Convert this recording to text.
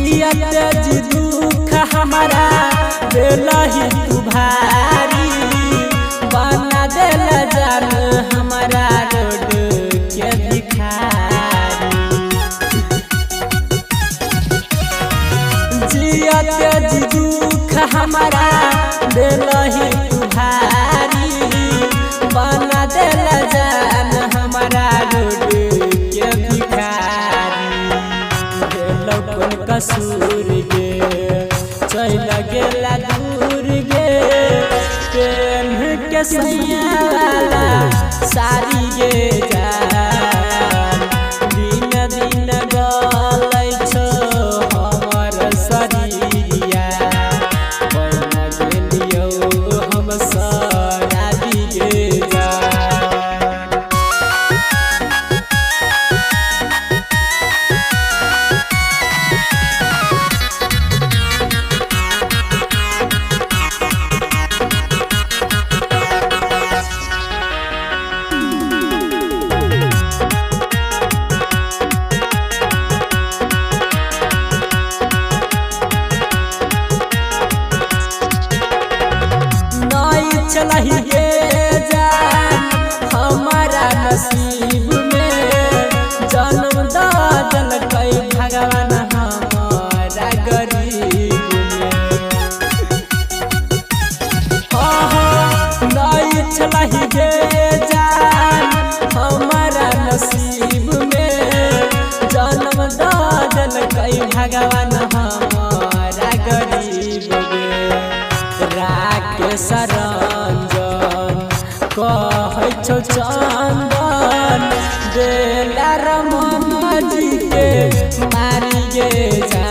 जियत जी दुख हमारा देलही तू भारी, बना देल जान हमारा रोड के भिखारी। जियत जी दुख हमारा देलही तू भारी, बना देल जान हमारा रोड के भिखारी। देलौ कोन कसूर गे चल गेला दूर गे, पेन्ह के सैया वाला साड़ी गे जान। दिन दिन गलै छौ हमर शरीरिया, बन गेलियौ हम शराबी गे जान। चलही गे जान हमारा नसीब में, जन्म दलकै भगवान हमारा गरीब में। नहीं छलही गे जान हमारा नसीब में, जन्म दलकै भगवान हमारा गरीब में। राकेश रंजन कहै छौ चंदन, देला रमन जी के मारी गे जान।